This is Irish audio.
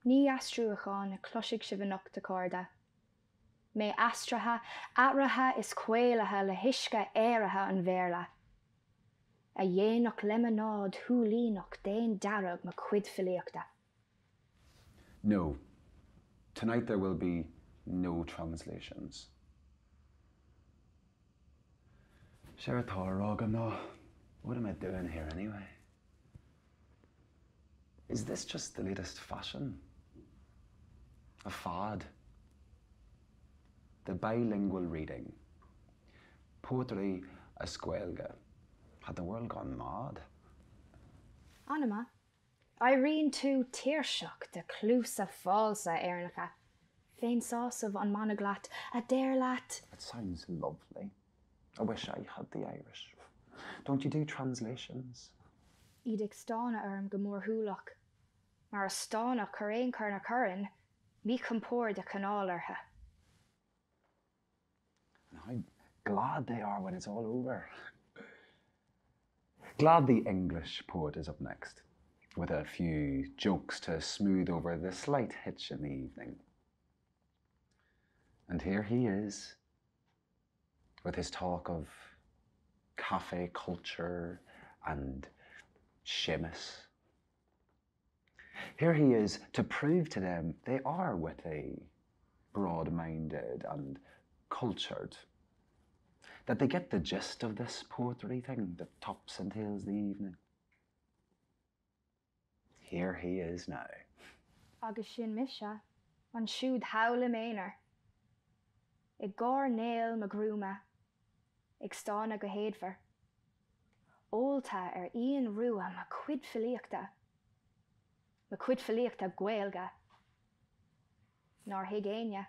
Ní aistriúchán a chloisfidh sibh anocht, a chairde. Mé aistrithe, athraithe is caolaithe le huisce aeraithe an Bhéarla, a dhéanfadh lemonáid shúilíneach d'éan dearg mo chuid filíochta. No, tonight there will be no translations. Séard atá á rá agam ná, what am I doing here anyway? Is this just the latest fashion? A fad? The bilingual reading. Poetry as Gaeilge. Had the world gone mad? Anama, éiríonn tú tuirseach de chluasa falsa Éireannacha. Féinsásamh an monoglot a deir leat. It sounds lovely. I wish I had the Irish. Don't you do translations? Iad ag stánadh orm go mórshiúlach, mar a stánfadh thar aon chor na cuireann míchompord a chanáil orthu. And how glad they are when it's all over. Glad the English poet is up next, with a few jokes to smooth over the slight hitch in the evening. And here he is, with his talk of cafe culture and Seamus. Here he is to prove to them they are witty, broad-minded and cultured, that they get the gist of this poetry thing that tops and tails the evening. Here he is now. Agus sin mise, ansiúd thall i m'aonar, i gcoirnéal mo ghruama, ag stánadh go héadmhar, ólta ar fhíon rua mo chuid filíochta, mo chuid filíochta Gaeilge, nár thuig éinne.